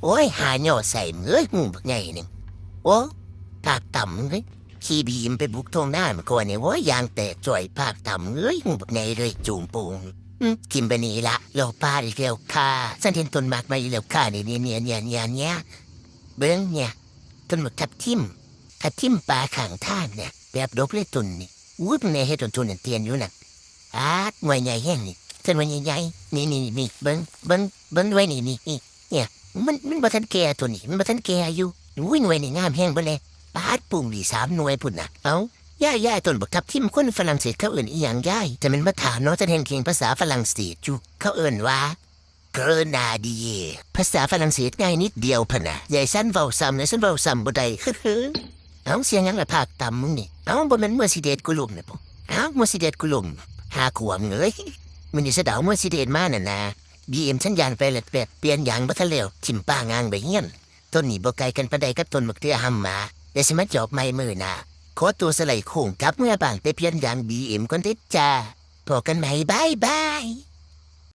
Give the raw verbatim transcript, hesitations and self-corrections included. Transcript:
โอ้ย หาเหยาะใส่มึงเอ้ย หูบักใหญ่หนึ่ง โอ้ ปากต่ำมึงเอ้ย ขี่บีเอ็มไปบุกทงหน้ามันก่อนเนี่ย โอ้ย ยางแตกจ่อย ปากต่ำมึงเอ้ย หูบักใหญ่เลย จูงโปง อืม กินไปนี่ละ เราปาดอีกแล้วค่ะ ฉันเห็นต้นหมากมาอีกแล้วค่ะ นี่เนี่ยเนี่ยเนี่ยเนี่ยเนี่ย เบิ่งเนี่ย ต้นหมากทับทิม ทับทิมป่าข้างทางเนี่ย แบบดกเลยต้นนี่ อู้ย มันแน่เฮ็ดต้นทุนนั่นเตียนอยู่น่ะ อาด หน่วยใหญ่แฮงนี่ ต้นหน่วยใหญ่ๆ นี่ๆๆ เบิ่ง เบิ่ง เบิ่งไว้นี่ๆๆ เนี่ย มัน มันบ่ทันแก่ต้นนี่ มันบ่ทันแก่อยู่ อู้ย หน่วยนี่งามแฮงเบิ่งแน่ ปาด ปลูกนี่สามหน่วยพุ้นน่ะ เอ้า ยายๆ ต้นบักทับทิมคนฝรั่งเศสเขาเอิ้นอีหยังยาย แต่มันมาถามเนาะ ฉันแฮ่งเก่งภาษาฝรั่งเศสอยู่ เขาเอิ้นว่า Grenadier ภาษาฝรั่งเศสง่ายนิดเดียวพะนะ ยายฉันเว้าซ้ำนะ ฉันเว้าซ้ำบ่ได้ เอ้า เสียงหยังล่ะ ปากต่ำมึงนี่ เอ้า บ่แม่น Mercedes กูล้มน่ะบ่ เอ้า Mercedes กูล้ม หาขวมเอ้ย มื้อนี้ฉันเอา Mercedes มาน่ะนะ บีเอ็ม ฉันย่านไปแล้วแบบเปลี่ยนยางบ่ทันแล้ว ถิ่มป่างางไว้เฮือน ต้นนี้บ่ไกลกันปานใดกับต้นมะเขือหำหมา เดี๋ยวสิมาจอบใหม่มื้อหน้า ขอตัวสไลด์โค้งกลับเมือบ้านไปเปลี่ยนยาง บีเอ็ม ก่อนเด้อจ้า พ้อกันใหม่ บ๊ายบาย